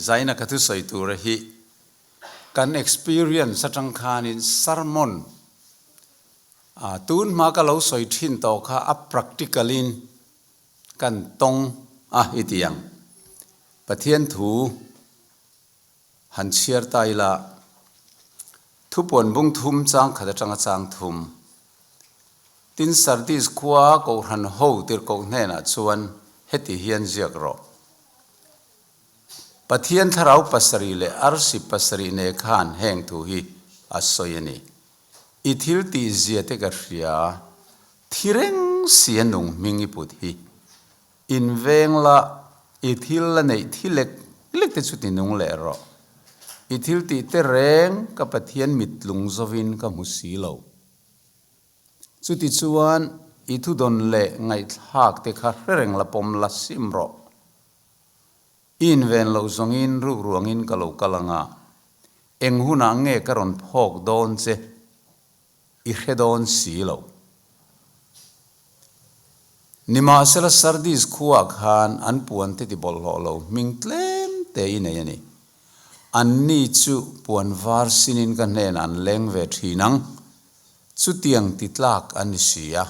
Zaina ka thusawi tura hi kan experience atang khanin sermon a tun hma ka lo sawi thin tawh kha a practical in kan tawng a i ti ang. Pathian thu han chhiar ta ila thupuan bung thum chang khat atanga chang thum. Tin Sardis khua Kohhran ho tirhkoh hnenah chuan heti hian ziak rawh. Pathian thlarau pasarih leh arsi pasarih ne khan heng thu hi a sawi a ni. I thil tih zia te ka hria, thi reng si a nung hming i put hi. In veng la, i thil la neih thi lek lek te chu ti nung leh rawh. I thil tih te reng ka Pathian mittlung zovin ka hmu si lo. Chutichuan i thudawn leh ngaihthlak te kha hre reng la pawm la sim rawh. I inven loh zawngin ruk ruangin ka lo kal ang a, eng hunah nge ka rawn phawk dawn che i hre dawn si lo. Nimahsela Sardis khuaah khan an puante ti bawlhhlawh lo hming tlem te i nei a ni. Anni chu puan var sinin ka hnenah an leng ve thin ang. Chutiang ti tlak an ni si a.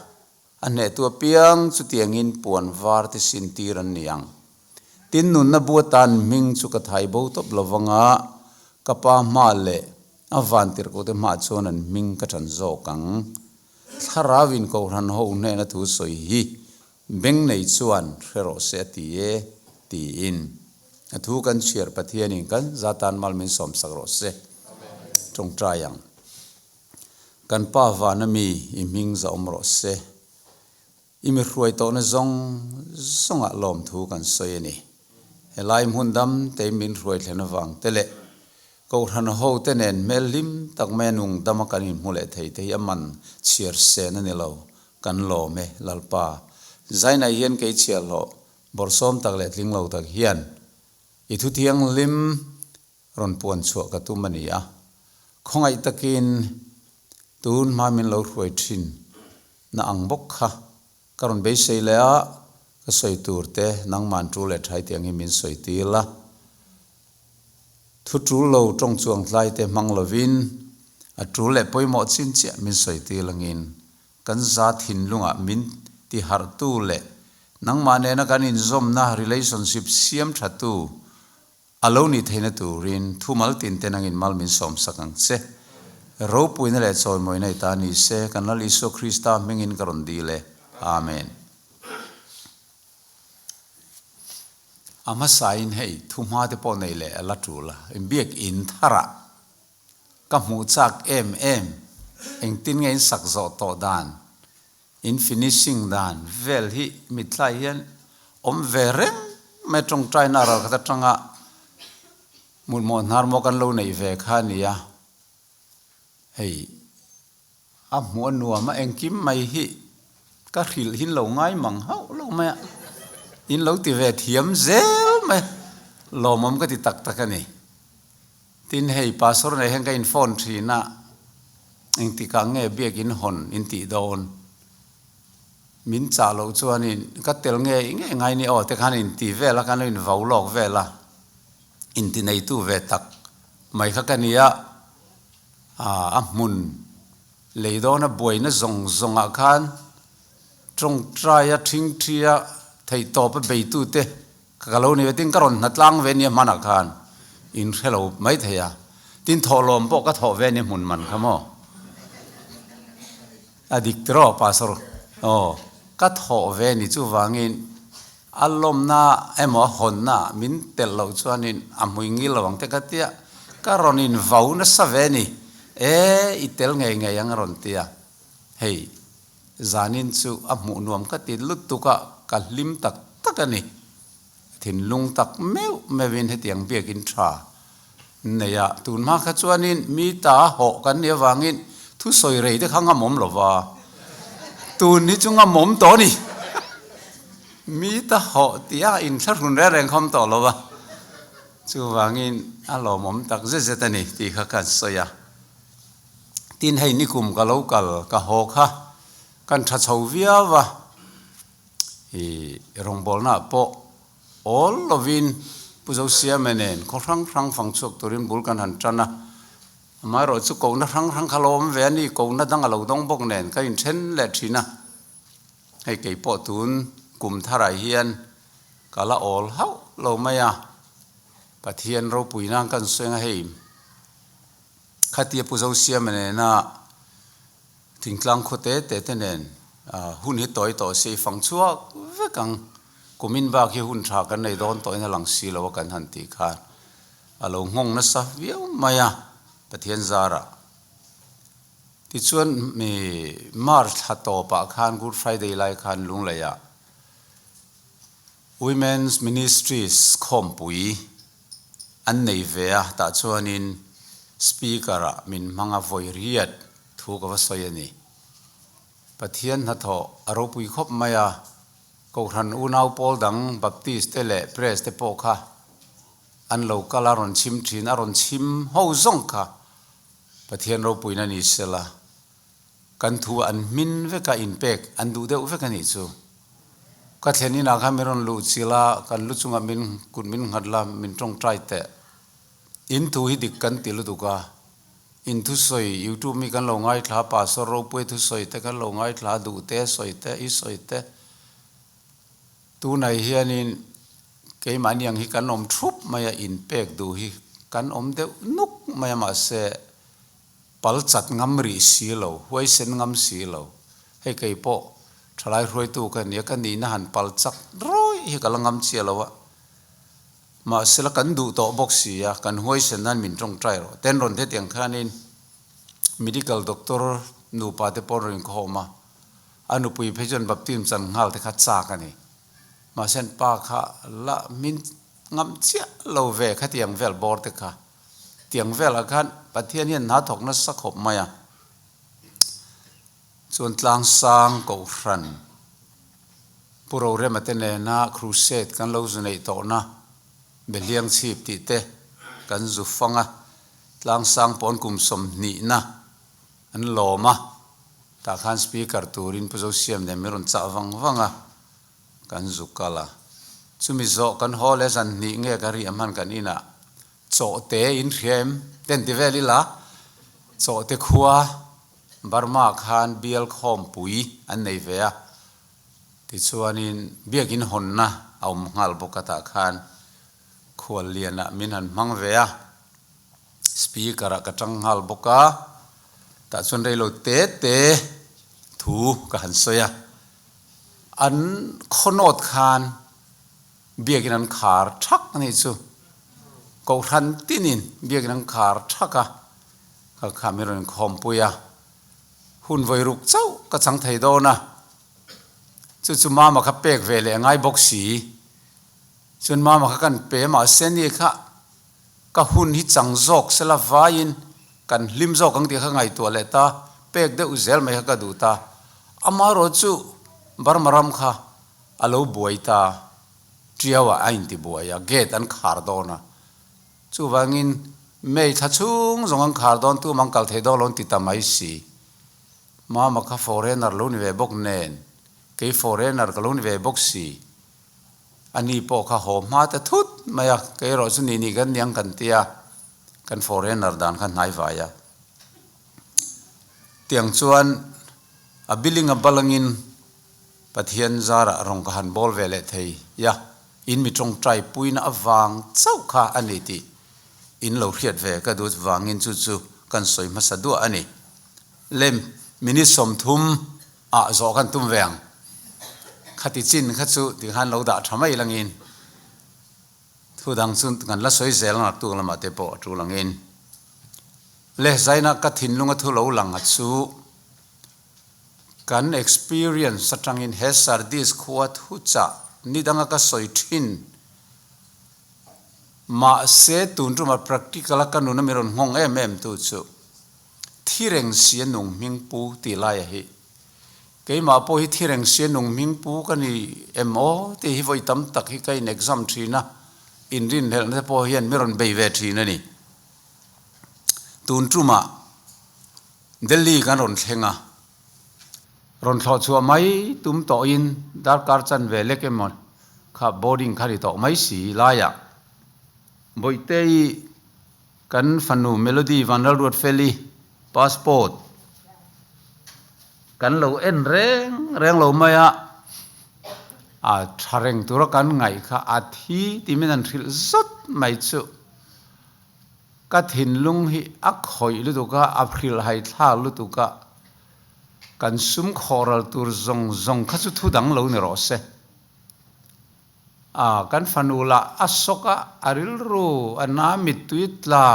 A hnehtu apiang chutiangin puan var te sin tir an ni ang. Tin nunna bu atan hming chu ka thai bo tawp lo vanga ka pa hma leh a vantirhkoh te hmah chuan an hming ka ṭan zawk ang. Thlarau in Kohhran ho hnena thu sawi hi beng nei chuan hre rawh se a ti e tiin a thu kan chhiar Pathianin kan zatan mal min sawmsak rawh se. Tawngtai ang. Kan Pa vana mi i hming za awm rawh se. I mi hruai tawhna zawng zawngah lawmthu kan sawi a ni. Helai hmun dam tein min hruai thlen avang te leh Kohhran ho te nen hmel hlim tak mai a nung dama kan inhmu leh thei te hi a man chhiar sen a ni lo. Kan lawm e, Lalpa. Zainah hian kei chhiahhlawh bawrhsawm tak leh tling lo tak hian i thuthianghlim Rawn puan chhuah ka tum a ni a, khawngaih takin tun hma min lo hruai thin na ang bawk kha ka rawn beisei leh a, ka sawi tur te nangman tul leh thai tiang hi min sawi tir la, thu tul lo tawng chuang tlai te hmang lovin a tul leh pawimawh chin chiah min sawi tir langin kan za thinlungah min ti harhtu leh nangmah nena kan inzawmna relationship siam thatu A lo nih theihna turin thumal tinte nangin mal min sawmsak ang che. Ropuina leh chawimawina i ta ni se, kan Lal Isua Krista hmingin ka rawn dil e. Amen. A hmasain hei thuhma te pawh nei leh a la tul a, inbiak in tharah ka hmuh chak em em, engtin nge in sak zawh tawh dan, In finishing dan vel hi mithlai hian awm ve reng mai tawngtaina ral khat atanga mutmawh hnar maw kan lo neih ve kha a nia. Hei a hmuh a nuam a engkim mai hi ka hrilh hin lo ngai mang hauh lo mai a, in lo ti ve thiam zel mai lawmawm ka ti tak tak a ni. Tin hei pastor nei hian ka in phone thin a, engtikah nge biakin hawn in tih dawn? Min chah loh chuanin ka tel nge nge ngai ni aw te khan in ti vel a, kan lo in vau lawk vel a, in ti neitu ve tak mai kha ka ni a, a hmun lei dawna buaina zawng zawngah khan tawngtaia thingthia theihtawpa beitute Ka lo ni ve, tin ka rawn hna tlang ve nia hmanah khan in hre lo mai thei a, tin thawhlawm pawh ka thawh ve nia hmun man kha maw? A dik tiraw Pastor? Aw, ka thawh ve ni chuvangin a lawmna emaw a hawnna min telh loh chuanin a hmui ngil lo ang te ka tia, ka rawn in vau nasa ve ni, e i tel ngei ngei ang a rawn tia, hei Zanin chu a hmuh nuam ka ti lutuk a, ka hlim tak tak a ni. Thinlung tak meuh meuhin hetiang biakin tha nei a, tunhma kha chuanin mi ta hawh kan nih avangin thusawi rei te kha ngamawm lo va, tun hi chu ngamawm tawh a ni. Mi ta hawh tih a inthlahrun reng reng khawm tawh lo va, chuvangin a lawmawm tak zet zet a ni tih kha kan sawi a. Tin hei nikum ka lo kal ka haw kha kan tha chho viau a, i rawngbawlna pawh awl lovin Pu Zosiame nen khaw hrang hrang fang chhuak turin bul kan han tan a, amaherawhchu kohna hrang hrang kha lo awm ve a ni, kohna dang a lo dawng bawk nen ka inthen leh thin a. Hei kei pawh tun kum tharah hian ka la awl hauh lo mai a, Pathian ropui nan kan sawi ang a hei khatia Pu Zosiama nena thingtlang khaw te te te nen hun hi tawi tawh se i fang chhuak vek ang, kumin bak hi hun tha kan nei dawn tawhin a lang si lo a kan han tih khan a lo nghawng nasa viau mai a Pathian zarah. Tichuan mi March thla tawpah khan Good Friday lai khan Lungleiah Women's Ministries khawmpui an nei ve a, tah chuanin Speaker-ah min hmang a vawi riat thu ka va sawi a ni. Pathian hnathawh a ropui khawp mai a, Kohhran unau pawl dang Baptist te leh Press te pawh kha an lo kal a rawn chhim thin, a rawn chhim ho zawng kha Pathian ropuina ni sela, kan thu an hmin veka inpek an duh deuh vek a nih chu. Ka thlen inah khan min rawn luh chilh a, kan lu chungah min kut min nghat la, min tawngtai teh. In thu hi dik kan ti lutuk a, in thusawi youtube mi kan lo ngaithla, Pastor Ropuia thusawi te kan lo ngaithla, duh te sawi te, i sawi te. Tunah hianin keimahni ang hi kan awm thup mai a, inpek duh hi kan awm deuh nuk mai a, mahse pal chat ngam rih si lo, huaisen ngam si lo. Hei kei pawh thalai hruaitu ka nia, ka nihna han pal chak rawih hi ka la ngam chiah lo a, mahse la kan duh tawh bawk si a, kan huaisen nan min tawngtai rawh. Ten rawn hetiang khanin medical doctor nupa te pawh an rawn inkhawm a, A nupui phei chuan baptism chan nghal te kha chak a ni. Mahse an pa kha la min ngam chiah lo ve khatiang vel bawr te kha. Tiang velah khan Pathian hian hna thawk nasa khawp mai a. Chuan tlangsang Kohhran Pu Rorema te nena crusade kan lo zu neih tawhna Behliang chhip tih te kan zu fang a, tlangsang pawn kum 20 na an lawm a. Tah khan speaker turin Pu Zosiam nen min rawn chah vang vang a, kan zu kal a. Chumi zawh kan haw leh zan hnih nge ka riah hman kan inah Chawhte in hria em? Ten ti vel ila, Chawhte khua Burma khan bial khawmpui an nei ve a, tichuanin biakin hawnna a awm nghal bawk a tah khan khuallianah min han hmang ve a. Speaker ah ka tang nghal bawk a, tah chuan reilo te te thu ka han sawi a, an khawnawt khan biakin an khar thak a nih chu, Kohhran tinin biakin an khar thak a, ka kha min rawn inkhawmpui a, hun vawi ruk chauh ka chang thei dawn a, chu chu mama kha pek ve leh a ngai bawk si, chuan mama kha kan pe mahse ni kha. Ka hun hi chang zawk sela vaiin kan hlim zawk ang tih kha ngaihtuah leh ta, pek deuh zel mai kha ka duh ta. Amaherawh chu Burma ram kha a lo buai ta, Tiau ah a inti buai a, gate an khar dawn a. Chuvangin May thla chhung zawng an khar dawn tum an kal thei dawn lo an ti ta mai si. Mama kha foreigner lo ni ve bawk nen, kei foreigner ka lo ni ve bawk si. A ni pawh kha haw hma ta thut mai a, kei erawh chu ni ni kan niang kan tia, kan foreigner dan kha hnai vai a. Tiang chuan a billing a balangin Pathian zarah rawng ka han bawl ve leh thei a, in mi tawngtai puina avang chauh kha a ni tih in lo hriat ve ka duh vangin chu chu kan sawi hmasa duah a ni. Lem minute 30 ah zawh kan tum ve ang. Khati chin kha chu ti khan lo dah tha mai langin thu dang chu kan la sawi zel ang tuk lamah te pawh a tul angin. Le zaina ka thinlunga thu lo lang a chu kan experience atangin he Sardis khua thu chah ni danga ka sawi thin mahse tun tuma practical a ka nuna mi rawn nghawng em em tu chu Thi reng si a nung hming pu tih laia hi keimah pawh hi thi reng si a nung hming pu ka ni em aw tih hi vawi tam tak hi ka in exam thin a, inrinhlelhna te pawh hian mi rawn bei ve thin a ni. Tun tumah Delhi kan rawn thleng a, rawn thlawh chhuah mai tum tawhin darkar chanve lek emaw kha boarding kha ri tawh mai si laiah. Bawihtei kan fanu Melody Vanlalruatfeli passport kan lo en reng reng lo mai a, a tha reng tura kan ngaih kha a thi tih min han hrilh zut mai chu ka thinlung hi a khawih lutuk a, a hrilhhai thlak lutuk a, kan sum khawhral tur zawng zawng kha chu thu dang lo ni rawh se. A, kan fanu lah a sawk a, a rilru a na mittui tla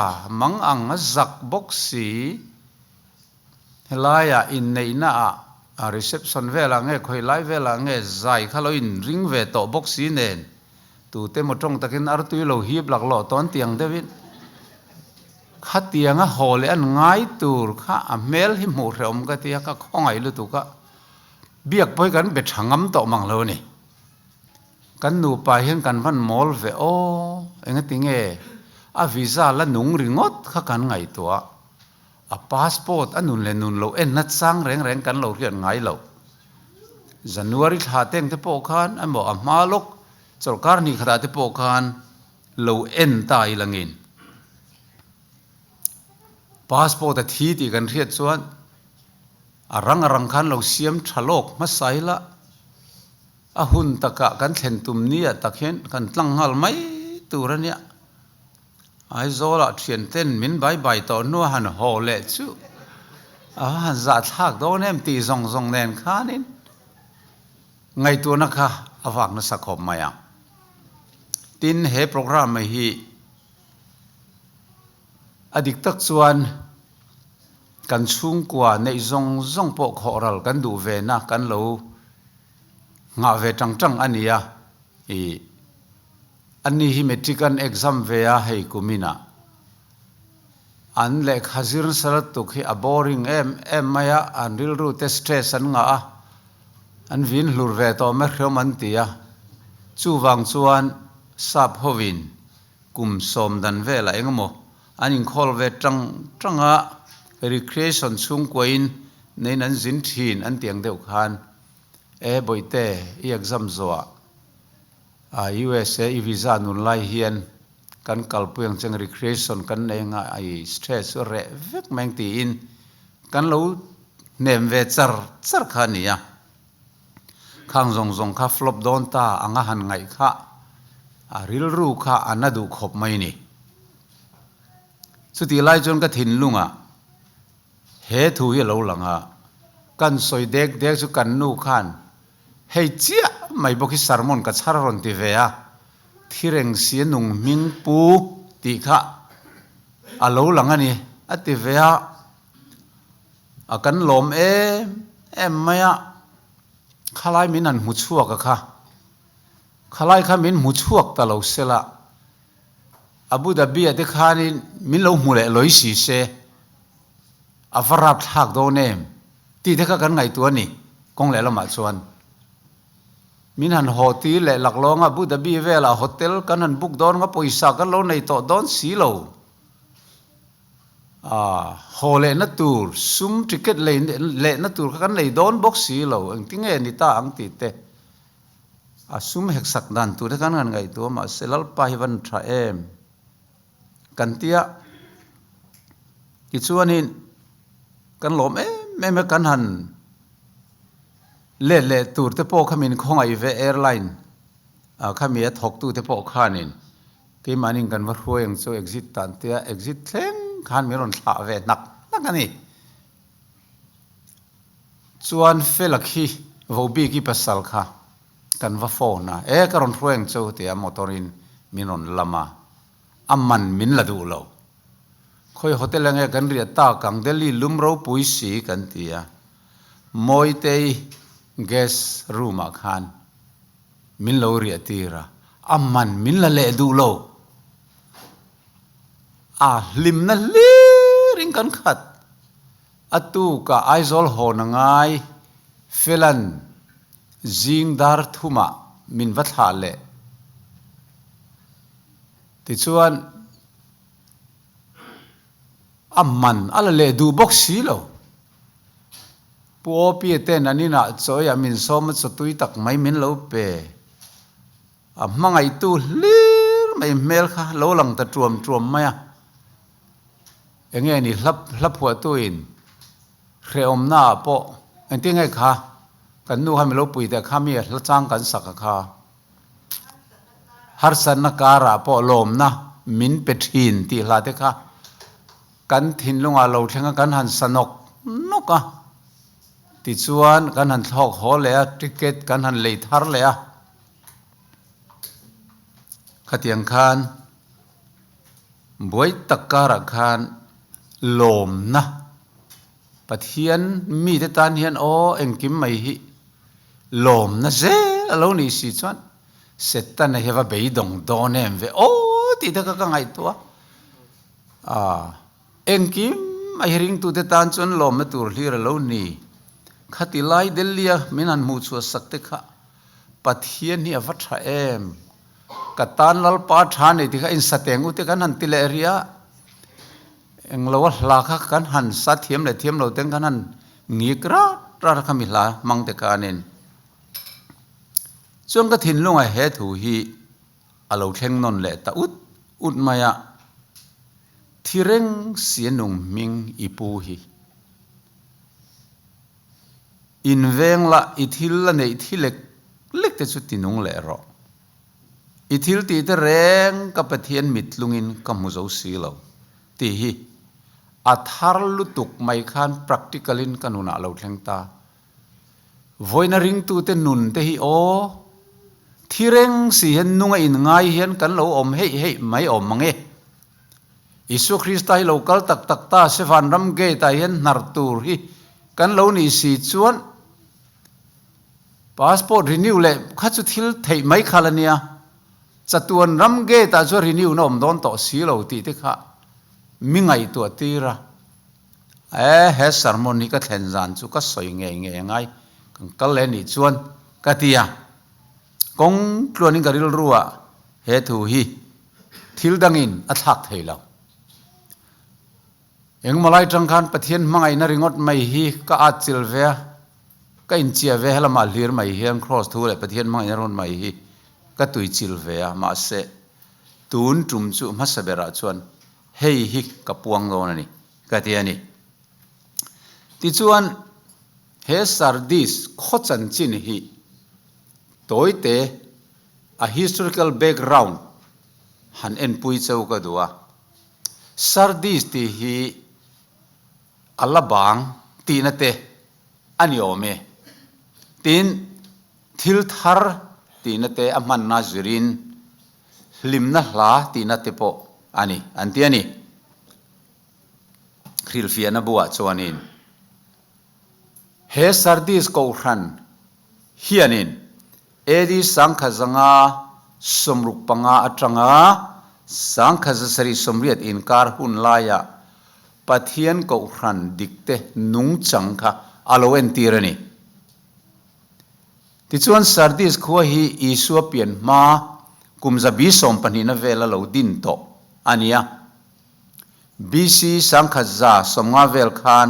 mang ang a zak bawk si. Helaiah inneihna ah a reception velah nge khawi lai velah nge zai kha lo inring ve tawh bawk si nen tute maw tawng takin artui lo hip laklawh tawn tiang deuhin khatianga haw leh an ngai tur kha a hmel hi hmuh hrehawm ka tia ka khawngaih lutuk a, biak pawh hi kan be tha ngam tawh mang lo a ni. Kan nupa hian kan van mawl ve aw, engati nge a visa la nung ringawt kha kan ngaihtuah, a passport a nun leh nun loh enna chang reng reng kan lo hriat ngai lo. January thla teng te pawh khan emaw a hma lawk chawlhkar hnih khatah te pawh khan lo en ta ilangin passport a thi tih kan hriat chuan a rang a rang khan lo siam tha lawk hmasa ila, A hun takah kan thlen tum nia tak hian kan tlang nghal mai tur a nia. Aizawlah thianten min bai bai tawh hnua han haw leh chu a va han zahthlak dawn em tih zawng zawng nen khanin ngaihtuahna kha a vak nasa khawp mai ang. Tin, he programme hi a dik tak chuan kan chhungkua neih zawng zawng pawh khawhral kan duh ve na kan lo nghah ve tang tang a ni a, ih ani hi matric an exam ve a hei kumin ah an lehkha zir nasa lutuk hi a boring em em mai a, an rilru te stress an ngah a, an vin hlur ve tawh mai hreawm an ti a, chuvang chuan sap hovin kum sawm dan velah engemaw An inkhawl ve tang tang a, recreation chhungkuain neiin an zin thin an tih ang deuh khan, E Bawihte, i exam zawhah a USA i visa nun lai hian kan kalpui ang cheng recreation kan nei anga i stress chu a reh vek mai ang tiin kan lo hnem ve char char kha a ni a. Khang zawng zawng kha flop dawn ta anga han ngaih kha a rilru kha a na duh khawp mai ni. Chutih lai chuan ka thinlungah he thu hi a lo lang a, kan sawi dek dek chu kan nu khan hei chiah mai bawk hi sermon ka chhar rawn ti ve a, thireng si a nung hming pu tih kha a lo lang a ni a ti ve a, a kan lawm em em mai a, khalai min han hmu chhuak a kha, khalai kha min hmu chhuak ta lo sela. Abu Dhabi-ah te khanin min lo hmu leh lawi si se, a va rap thlak dawn em? tih te kha kan ngaihtuah a ni, kawng leh lamah chuan. Min han haw tir leh laklawng a, Abu Dhabi velah hotel kan han book dawn nga pawisa kan lo nei tawh dawn si lo. Aa, haw lehna tur, sum ticket lei lehna tur kha kan nei dawn bawk si lo, engtinge ni ta ang tih te. A sum heksak dan tur te khan kan ngaihtuah mahse Lalpa hi van tha em kan tia tichuanin kan lawm em em a kan han let leh tur te pawh kha min khawngaih ve airline ah khami a thawk tu te pawh khanin keimahni kan va hruai ang chu exit tan tia exit thleng khan min rawn thlah ve hnak hnak a ni. Chuan Fela khi Vobiki pasal kha kan va phone a, e ka rawn hruai ang chu tia motor in min rawn lam a, a man min la duh lo. Khawi hotel enge kan riah tak ang Delhi lum ropui si kan ti a, Mawitei guest room ah khan min lo riah tir a, a man min la leh duh lo. A hlimna hlir in kan khat. A tukah Aizawl hawn a ngai, Felan zing dar thumah min va thlah leh. Tichuan, a man a la leh duh bawk si lo. Pu Awpia ten an inah chawiah min sawm a chawtui tak mai min lo pe. A hmangaihtu hlir. mai hmel kha lo lang ta tuam tuam mai a. Enge ni hla hla phuahtuin hrehawmna ah pawh engtin nge kha kan nu kha milo pui teh kha mi hla chang kan sak a kha. Harsatna karah pawh lawmna min pe thin tih hla te kha kan thinlungah lo thleng a kan han sa nawk nawk a. Tichuan kan han thlawk haw leh a, ticket kan han lei thar leh a. Khatiang khan buai tak karah khan lawmna Pathian mite tan hian aw engkim mai hi lawmna zel a lo nih si chuan Setana hi a va beidawng dawn em ve aw tih te kha ka ngaihtuah a. Engkim a hi ringtute tan chuan lawmna tur hlir a lo ni. Khati lai Delhi-a min han hmuh chhuah sak te kha Pathian hi a va tha em? Ka tan Lalpa tha nei ti kha insateng ute kan han ti leh rih a, englo a hla kha kan han sa thiam leh thiam lo ten kan han ngik rat rat a khami hla hmang te khanin. Chuan ka thinlungah he thu hi a lo thleng nawn leh ta ut ut mai a, thi reng si a nung hming i pu hi. In veng la i thil la neih thi lek lek te chu ti nung leh rawh. I thil tih te reng ka Pathian mit tlungin ka hmu zo si lo tih hi a thar lutuk mai khan practical in ka nunah lo thleng ta. Vawiina ringtute nun te hi aw, thi reng si hian nunga in ngai hian kan lo awm heih heih mai awm mang e. Isua Krista hi lo kal tak tak ta se vanram gate ah hian hnar tur hi kan lo nih si chuan passport renew leh kha chu thil theih mai khal a nia, chatuan ram gate ah chuan renew na awm dawn tawh si lo tih te kha mi ngaihtuah tir a. E, he sermon hi ka thlen zan chu ka sawi ngei ngei a ngai, kan kal leh nih chuan ka ti a. Kawng tluanin ka rilru ah he thu hi thil dangin a thlak thei lo. Engmaw lai tang khan Pathian hmangaihna ringawt mai hi ka at chil ve a, ka inchiah ve helamah hlir mai hian Kraws thu leh Pathian hmangaihna ringawt mai hi ka tuichil ve a, mahse tun tum chu hmasa berah chuan Hei hi ka puang dawn a ni, ka ti a ni. Tichuan, he Sardis khaw chanchin hi tawite a historical background han enpui cheu ka duh a. Sardis tih hi a la bang tihna te a ni awm e. Tin, thil thar tihna te a hmanna zirin Hlimna hla tihna te pawh a ni, an ti a ni. Hrilhfiahna buah chuanin he Sardis Kohhran hianin AD 1565 atanga 1780 inkar hun laia Pathian Kohhran dikte nungchang kha a lo entir a ni. Tichuan Sardis khua hi Isua pian hma kum zabi sawmpahnihna vela lo din tawh a ni a. BC 1150 vel khan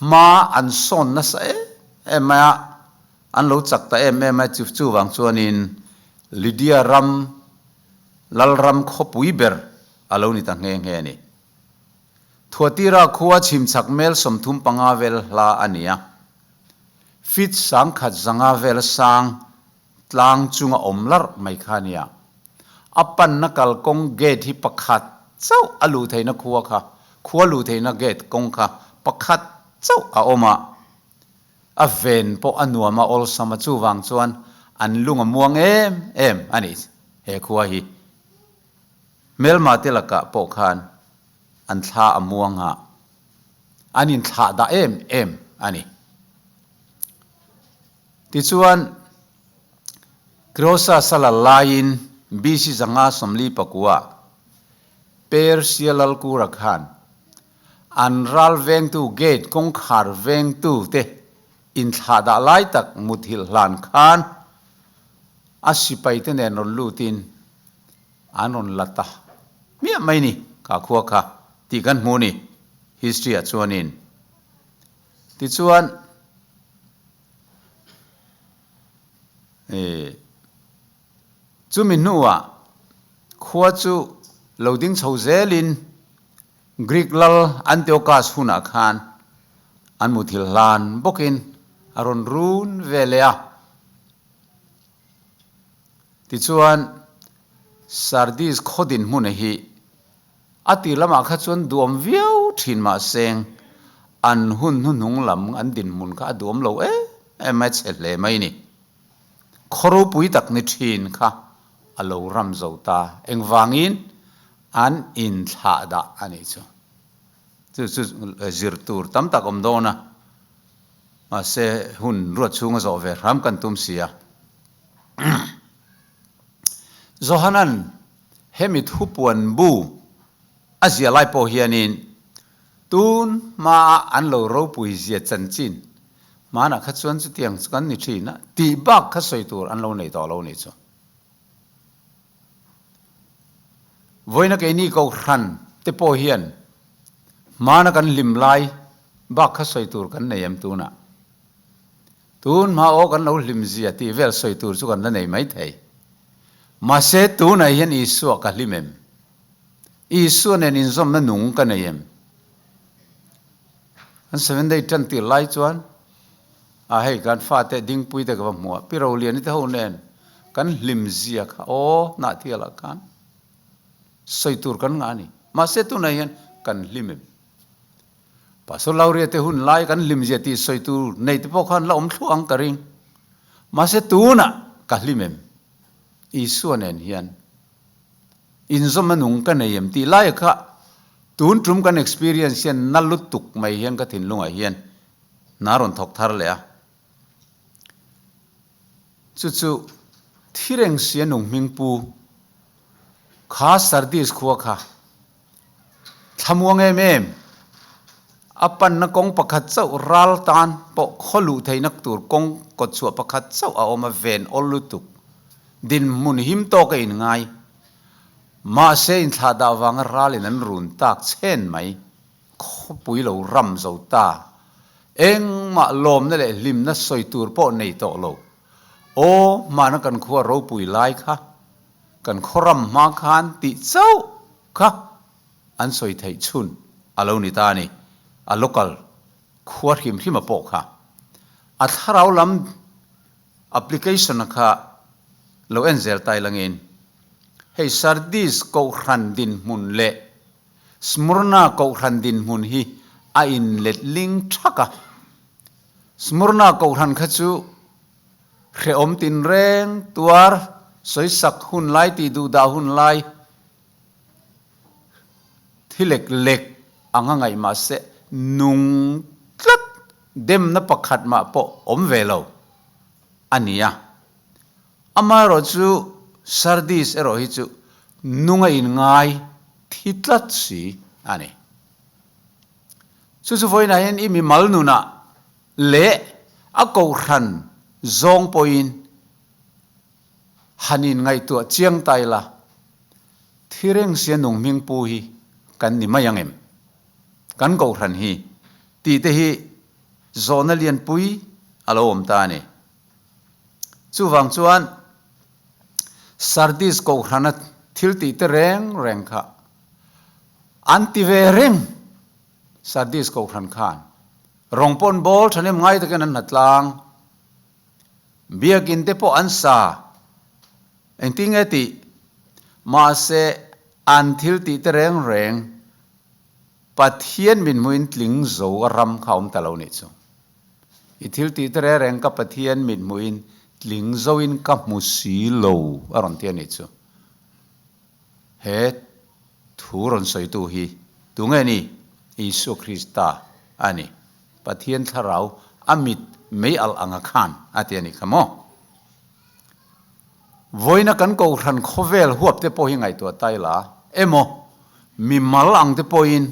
hma an sawn nasa em em mai a, an lo chak ta em em a, chuvang chuanin Lydia ram lalram khawpui ber a lo ni ta nghe nghe a ni. Thuatira khua chhimchhak mel 35 vel hla a ni a. Feet 1005 vela sang tlang chunga awm larh mai kha a nia. A panna kalkawng gate hi pakhat chauh a luh theihna khua kha, khua luh theihna gate kawng kha pakhat chauh a awm a. A ven pawh a nuam a awlsam a, chuvang chuan an lung a muang em em a ni he khua hi. Hmelma te lakah pawh khan an thla a muang a. An inthlah dah em em a ni. Tichuan, Croesus a lal laiin BC 549 Persia lalkura khan an ral vengtu gate kawngkhar vengtu te inthlah dah lai tak muthilh hlan khan a sipaite nen rawn lutin An rawn la ta hmiah mai ni ka khua kha tih kan hmu ni history ah chuanin. Tichuan chumi hnuah. Khua chu lo ding chho zelin Greek lal Antiochus hunah khan an muthilh hlan bawkin a rawn run ve leh a. Tichuan, Sardis khaw dinhmuna hi a tir lamah kha chuan duhawm viau thin mah seng, an hun hnuhnung lam an dinhmun kha a duhawm lo em em mai, chhe hle mai ni. Khaw ropui tak ni thin kha a lo ram zo ta, engvangin an inthlah dah a nih chu. Chu chu zir tur tam tak awm dawn a, mahse hun ruat chhunga zawh ve hram kan tum si a. Johanan hemi thupuan bu a ziah lai pawh hianin tun hmaa an lo ropui zia chanchin hmanah kha chuan chutiang chu kan ni thin a tih bak kha sawi tur an lo nei tawh lo nih chu. Vawiina keini Kohhran te pawh hian hmana kan hlim lai bak kha sawi tur kan nei em tunah? Tun hma aw kan lo hlim zia tih vel sawi tur chu kan la nei mai thei. Mahse tunah hian Isua ka hlim em? Isua nen inzawmna nung ka nei em? Kan Seven Day tan tir lai chuan a hei kan fate dingpui te ka va hmu a, Pi Roliani te ho nen kan hlim zia kha aw Hnahthialah khan sawi tur kan ngah a ni. Mahse tunah hian kan hlim em? Pastor Lauria te hun lai kan hlim zia tih sawi tur nei te pawh khan la awm thluah ang ka ring. Mahse tunah ka hlim em? Isua nen hian inzawm a nung ka nei em tih lai kha tun tum kan experience hian na lutuk mai hian ka thinlungah hian hna rawn thawk thar leh a. Chu chu thi reng sia nung hming pu kha Sardis khua kha Thlamuang em em, a panna kawng pakhat chauh ral tan pawh khaw luh theihna tur kawng kawtchhuah pakhat chauh a awm a ven awl lutuk. Dinhmun him tawk a inngai. Mahse inthlah dah vanga ralin an run tak chhen mai. Khawpui lo ram zo ta. Engmah lawmna leh hlimna sawi tur pawh nei tawh lo. Aw, hmana kan khua ropui lai kha. Kan khawram hma khan tih chauh kha an sawi theih chhun a lo ni ta a ni. A local khua hrim hrim a pawh kha a thlarau lam application a kha lo en zel tai langin hei Sardis Kohhran dinhmun leh Smyrna Kohhran dinhmun hi a inletling thak a. Smyrna Kohhran kha chu Hrehawm tinreng tuar sawisak hun lai tih duh dah hun lai thi lek lek anga ngaih mah se nung tlat demna pakhat mah pawh awm ve lo a ni a. Amaherawh chu Sardis erawh hi chu nunga inngai thi tlat si a ni. Chu chu vawiinah hian i mimal nunah leh a kohhran zawng pawhin han inngaihtuah chiang ta ila, thi reng sia nung hming pu hi kan ni mai ang em? Kan kohhran hi tih te hi zawhna lianpui a lo awm ta a ni. Chuvang chuan Sardis kohhrana thil tih te reng reng kha an ti ve reng Sardis kohhran khan. Rawng pawn bawl thahnem ngai takin an hnatlang. Biakin te pawh an sa. Engtin nge tih? Mahse, an thil tih te reng reng Pathian mithmuhin tling zo a ram kha a awm ta lo nih chu. I thil tih te reng reng ka Pathian mithmuhin tling zoin ka hmu si lo a rawn ti a nih chu. He thu rawn sawitu hi tunge ni? Isua Krista a ni. Pathian thlarau a mit mei alh anga khan a ti a nih kha maw? Vawiina kan kohhran khawvel huap te pawh hi ngaihtuah ta ila emaw, mimal ang te pawhin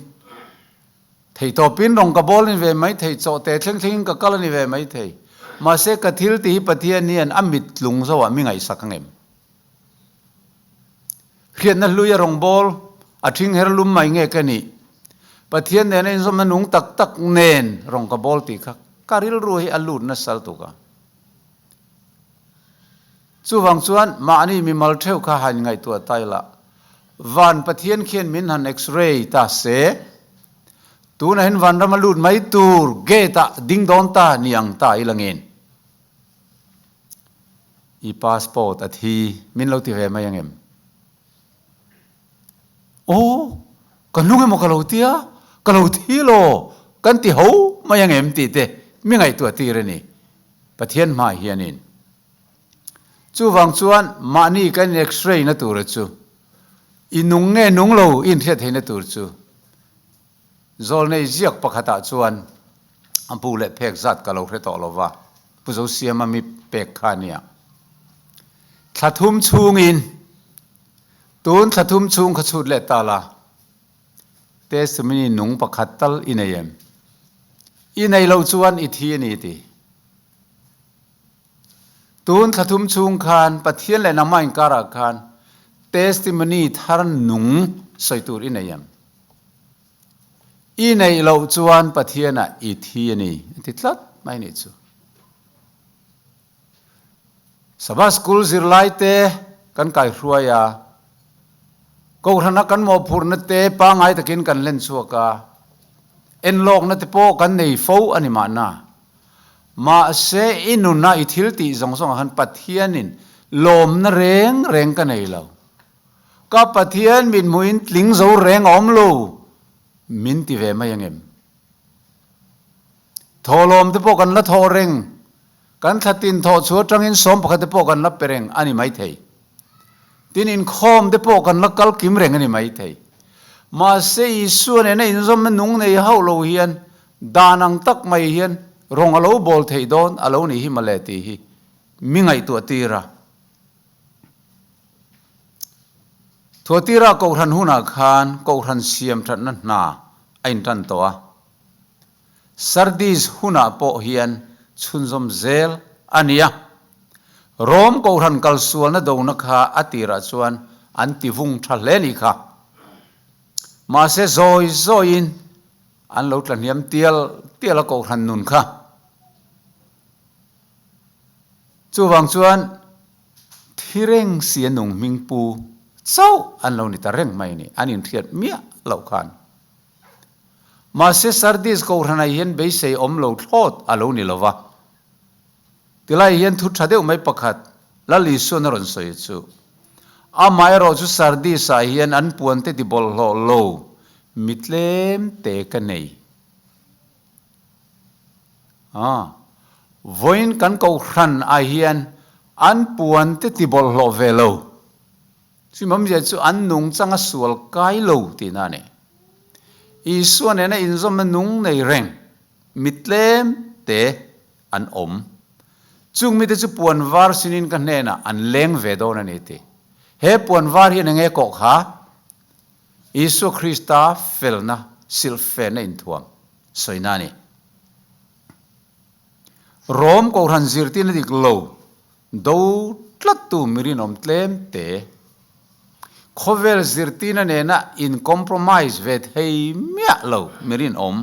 theihtawpin rawng ka bawl a ni ve mai thei, chawhte thleng thlengin ka kal a ni ve mai thei. Mahse ka thil ti hi Pathian hian a mit tlung zoah mi ngaihsak ang em? Hriatna hlui a rawngbâwl, a ṭhing her lum mai nge ka nih? Pathian nena inzawmna nung tak tak nen rawng ka bâwl tih kha ka rilru hi a lût nasal tuk a. Chuvang chuan mahni mimal ṭheuh kha han ngaihtuah ta ila. Van Pathian khian min han x-ray ta se, tunah hian vanrama lut mai tur gate ah ding dawn ta ni ang ta i langin i passport a thi min lo ti ve mai ang em? Aw, ka hnung emaw ka lo tia, ka lo thi law, kan ti ho mai ang em tih te mi ngaihtuah tir a ni Pathian hmaah hianin. Chuvang chuan mahni kan in x-ray na tura chu i nung nge nung lo i inhriat theihna tur chu Zawlnei ziak pakhatah chuan a bu leh phek zat ka lo hre tawh lo va, Pu Zosiama mi pek kha a nia. Thla thum chhungin, tun thla thum chhung kha chhut leh ta la, testimony nung pakhat tal i nei em? I nei loh chuan i thi a ni ti. Tun thla thum chhung khan Pathian leh nangmah inkarah khan testimony thar nung sawi tur i nei em? I neih loh chuan Pathianah i thi a ni, a ti tlat mai nih chu. Sabbath School zirlaite kan kaihruai a, Kohhrana kan mawhphurhna te pangngai takin kan hlen chhuak a, enlawkna te pawh kan nei fo a ni mahna. Mahse i nuna i thil tih zawng zawngah khan Pathianin lawmna reng reng ka nei lo. Ka Pathian min hmuhin tling zo reng a awm lo min ti ve mai angem? Thawhlawm te pawh kan la thawh reng, kan thlatin thawh chu atangin 11 te pawh kan la pe reng a ni maithei. Tin, inkhawm te pawh kan la kal kim reng a ni maithei. Mahse, Isua nena inzawmna nung nei hauh lo hian dan ang tak mai hian rawng a lo bawl theih dawn a lo nih hi mawle tih hi mi ngaihtuah tir a. Thuatira Kohhran hunah khan Kohhran siam thatna hna a intan tawh a. Sardis hunah pawh hian chhunzawm zel a ni a. Rom Kohhran kalsualna dona kha a tirah chuan an ti vung tha hle ni kha. Mahse zawi zawiin an lo tlahniam tial tial a Kohhran nun kha. Chuvang chuan thi reng si a nung hming pu chauh an lo ni ta reng mai ni, an inhriat miah loh khan. Mahse Sardis Kohhranah hian beisei awm lo thlawt a lo ni lo va. Tilai hian thu tha deuh mai pakhat Lal Isuan a rawn sawi chu, Amaherawh chu Sardis-ah hian an puante ti bawlhhlawh lo mi tlem te ka nei. A, vawiin kan kohhran ah hian an puan te ti bawlhhlawh ve lo. Chimawmzia chu an nung chang a sual kai lo tihna a ni. Isua nena inzawmna nung nei reng mi tlem te an awm. Chung mite chu puan var sinin ka hnenah an leng ve dawn a ni ti. He puan var hian enge kawh kha? Isua Krista felna silhfenna inthuam sawina a ni. Rom Kohhran zirtirna dik lo do tlattu mi rinawm tlem te, khawvel zirtirna nena in compromise ve thei miah lo mi rinawm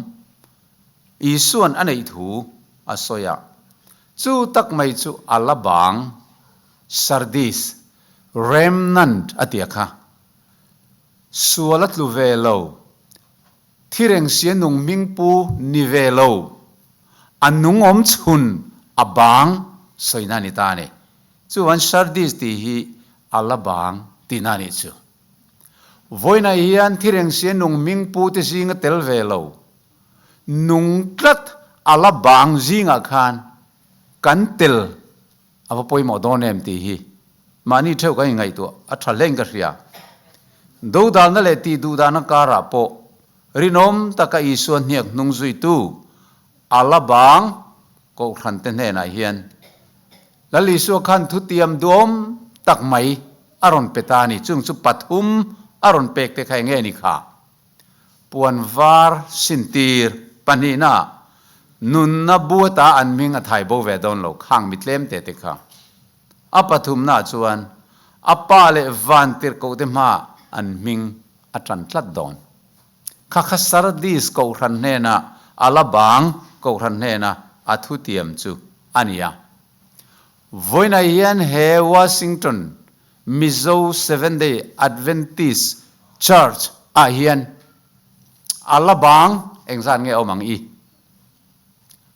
Isua'n a neih thu a sawi a. Chu tak mai chu a la bang Sardis remnant a tia kha. Sual a tlu ve lo. Thi reng sia nung hming pu ni ve lo. A nung awm chhun a bang sawina a ni ta a ni. Chuan Sardis tih hi a la bang tihna a nih chu. Vawiinah hian thi reng sia nung hming pu te zinga tel ve lo. Nung tlat a la bang zingah khan kan tel A va pawimawh dawn em tih hi mahni theuh kan inngaihtuah a tha hlein ka hria. Dodalna leh tih duhdahna karah pawh rinawm taka Isua hniak hnung zuitu a la bang Kohhrante hnenah hian Lal Isua khan thutiam duhawm tak mai a rawn pe ta a ni. Chung chu pathum a rawn pek te kha eng nge ni kha? Puan var sintir pahnihna nunna bu ata an hming a thai bo ve dawn lo khang mi tlem te te kha. A pathumna chuan a pa leh van tirhkoh te hma an hming a tan tlat dawn. Kha kha Sardis Kohhran hnena a la bang Kohhran hnena a thutiam chu a ni a. Vawiinah hian he Washington Mizo Seventh Day Adventist. Church, ah hian a la bang engzat nge awm ang i?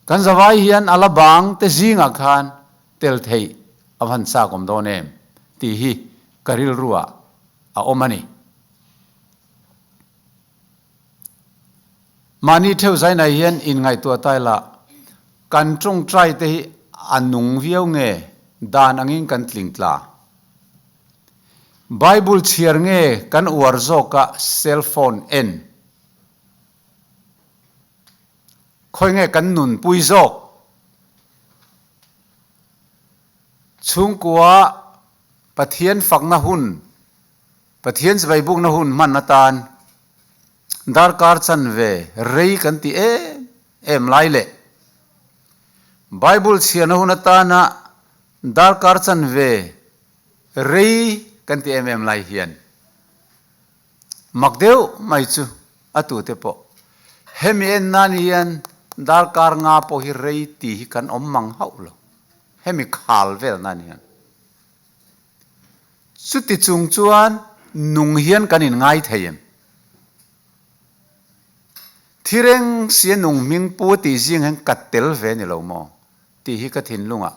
Kan zavai hian a la bang te zingah khan tel theih a van chak awm dawn em tih hi ka rilruah a awm a ni. Mahni theuh zainah hian inngaihtuah ta ila, kan tawngtai te hi a nung viau nge dan angin kan tling tla? Bible chhiar nge kan uar zawka cell phone en? Khawi nge kan nunpui zawk? Chhungkua Pathian fakna hun, Pathian chibai bukna hun hman atan darkar chanve rei kan ti em em lai leh Bible chhiarna hun atana darkar chanve rei kan ti em em lai hian Mak deuh mai chu a tute pawh hemi en nan hian darkar nga pawh hi rei tih hi kan awm mang hauh lo, hemi khal vel nan hian. Chuti chung chuan nung hian kan inngai thei em? Thireng sia nung hming pu tih zing hian ka tel ve ni lo maw tih hi ka thinlungah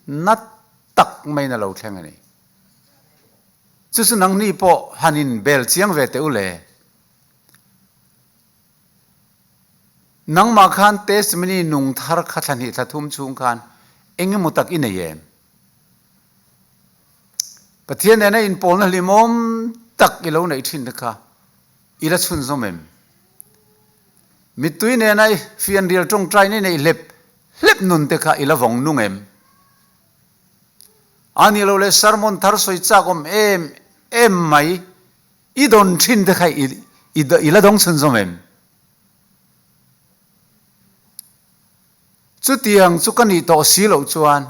na tak maiin a lo thleng a ni. Chu chu nangni pawh han in bel chiang ve teh u le. Nangmah khan testimony nung thar kha thla hnih thla thum chhung khan eng emaw tak i nei em? Pathian nena inpawlna hlimawm tak i lo neih thin te kha i la chhunzawm em? Mittui nena i fianrial tawngtaina i neih hlep hlep nun te kha i la vawng nung em? A ni lo le sermon thar sawi chak awm em em mai, i dawn thin te kha i la dawng chhunzawm em? Chutiang chu ka nih tawh si loh chuan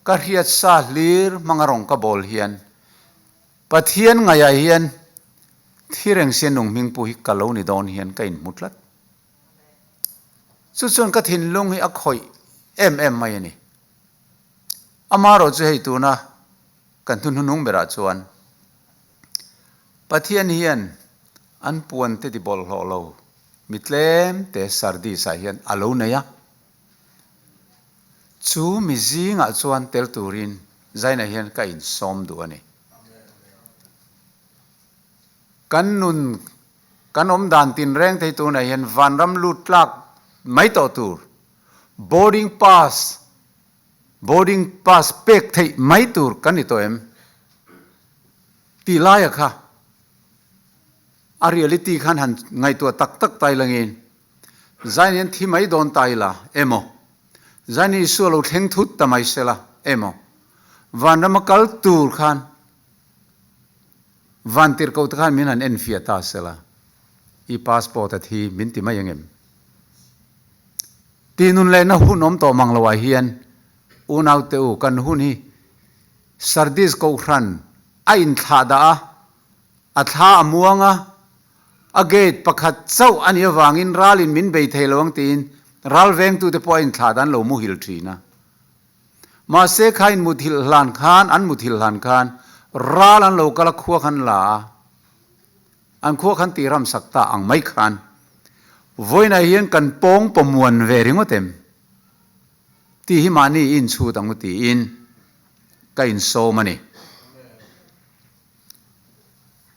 ka hriat sa hlir hmanga rawng ka bawl hian Pathian ngaihah hian thi reng sia nung hming pawh hi ka lo ni dawn hian ka inhmu tlat. Chu chuan ka thinlung hi a khawih em em mai a ni. Amaherawh chu hei tuna kan thuhnunung berah chuan Pathian hian an puante ti bawlhhlawh lo mi tlem te Sardis ah hian a lo nei a. Chu mi zingah chuan tel turin Zaina hian ka insawm duh a ni. Kan nun Kan awm dan tinreng thei tunah hian vanram lut tlak mai tawh tur, boarding pass, boarding pass pek theih mai tur kan ni tawh em? Tih laia kha a reality khan han ngaihtuah tak tak ta ilangin Zain hian thi mai dawn ta ila emaw, Zain Isua lo thleng thut ta mai sela emaw, vanrama kal tur khan Vantirhkoh te khan min han enfiah ta sela, i passport a thi min ti mai angem? Tih nun lehna hun awm tawh mang loah hian unaute u kan hun hi Sardis Kohhran a inthlah dah a, a thla a muang a, a gate pakhat chauh a nih avangin ralin min bei thei lo ang tiin ral vengtute pawh a inthlah dan lo muhil thin a. Mahse kha in muthilh hlan khan, an muthilh hlan khan ral an lo kal a, khua khan la a, an khua khan tih ramsak ta ang mai khan vawiinah hian kan pawng pawmuan ve ringawt em tih hi mahni i inchhut ang u tiin ka insawm a ni.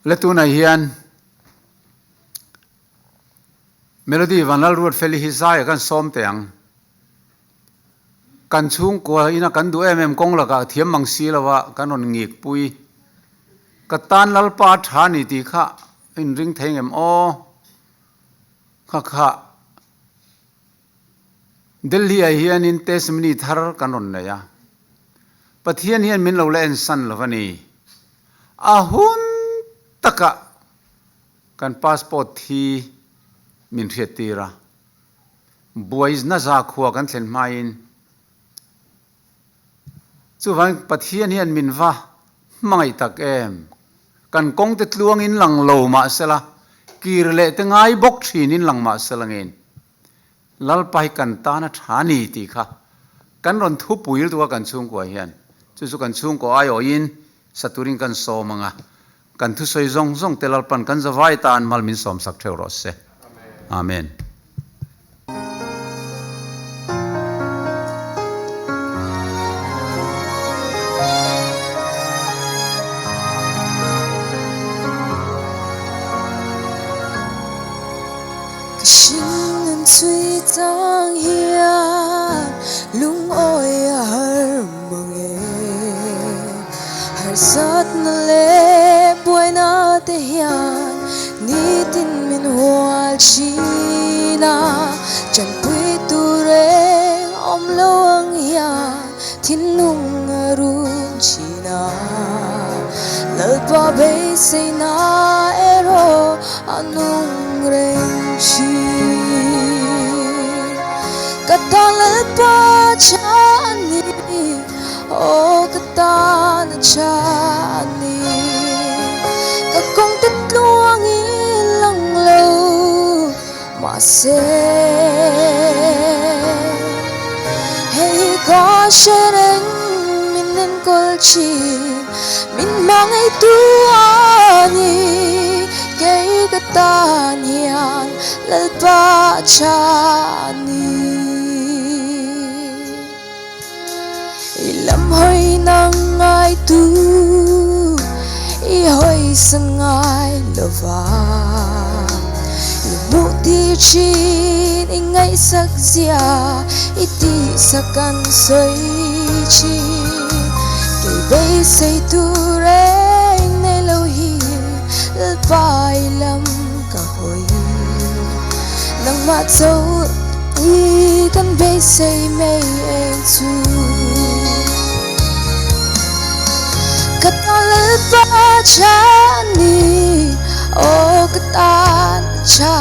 Le tunah hian Melody Vanlalruatfeli hi zai a kan sawm teh ang. Kan chhungkua ina kan duh em em kawng lakah thiam mang si lo a, kan rawn ngik pui. Ka tan Lalpa a tha ni tih kha inring thei ngem aw. Kha kha Delhi ah hianin testimony thar kan rawn nei a. Pathian hian min lo la ensan lo a ni. A hun takah kan passport thi min hriattir a. Buai naza khua kan thlen hmain chuvangin Pathian hian min va hmangaih tak em? Kan kawngte tluangin lang lo mahsela, kir leh te ngai bawk thinin lang mahsela ngein Lalpa hi kan tan a tha ni tih kha kan rawn thupui lutuk a kan chhungkua hian. Chu chu kan chhungkaw aiawhin sa turin kan sawm ang a. Kan thusawi zawng zawng te Lalpan kan zavai tan mal min sawmsak theuh rawh se. Amen. Ka hring an chhui chang hian lungawi a har mang e. Harsatna leh buaina te hian nitin min hual thin a, chanpui tur reng awm lo ang hian thinlung a run thin a. Lalpa beiseina erawh a nung reng thin. Ka tan Lalpa tha a ni. Aw ka tan a tha a ni. Ka kawng te tluang i lang lo mahse hei hi ka hre reng min enkawl thin min hmangaihtu a ni kei ka tan hian Lalpa a tha a ni. I lam hawi nang ngai tu i hawi san ngai lova I hmuh tir thin i ngaihsak zia i tihsak an sawi thin Kei beisei tur eng nei lo hi Lalpa i lam ka hawi Nangmah cho i kan beisei mai eng chu. Ka tan Lalpa tha a ni, aw ka tan tha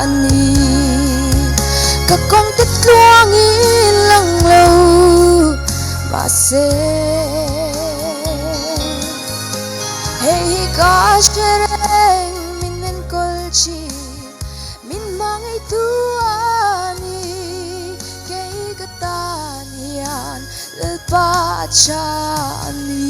a ni. Ka kawng te tluang i lang lo mahse hei hi ka hre reng min enkawl thin. Min hmangaihtu a ni, kei ka tan hian Lalpa a tha a ni.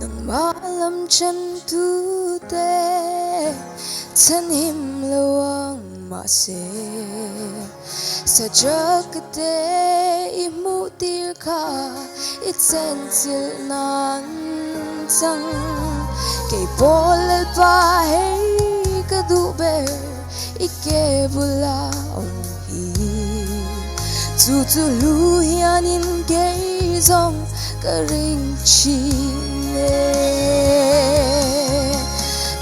Nangmah lam chantu te chhanhim lo ang mahse Sajak te i hmuh tir kha i chenchilh nan chang Kei pawh Lalpa hei ka duh ber i ke bula awm hi Chu chu hlu hianin kei zawng ka ring thin e.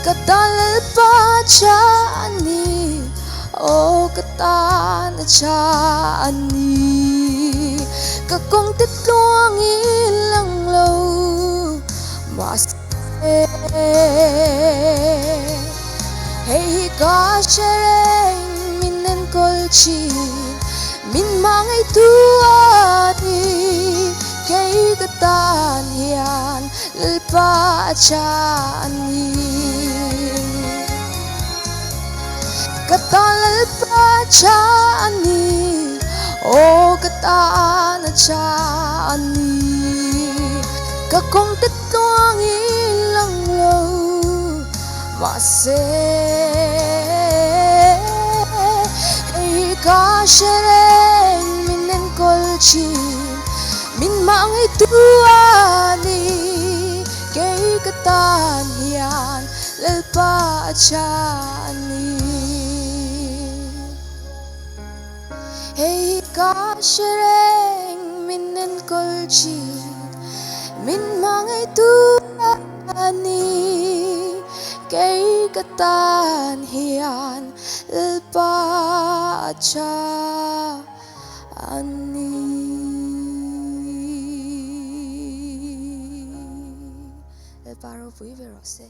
Ka tan Lalpa tha a ni, aw ka tan a tha a ni. Ka kawng te tluang i lang lo mahse hei hi ka hre reng min enkawl thin min hmangaihtu a ni kei ka tan hian Lalpa a tha a ni ka tan Lalpa a tha a ni aw ka tan a tha a ni ka kawng te tluang i lang lo mahse hei hi ka hre reng min enkawl thin min hmangaihtu a ni kei ka tan hian Lalpa a tha a ni. Hei hi ka hre reng min enkawl thin min hmangaihtu a ni kei ka tan hian Lalpa a tha a ni. Lalpa ropui ve rawh se.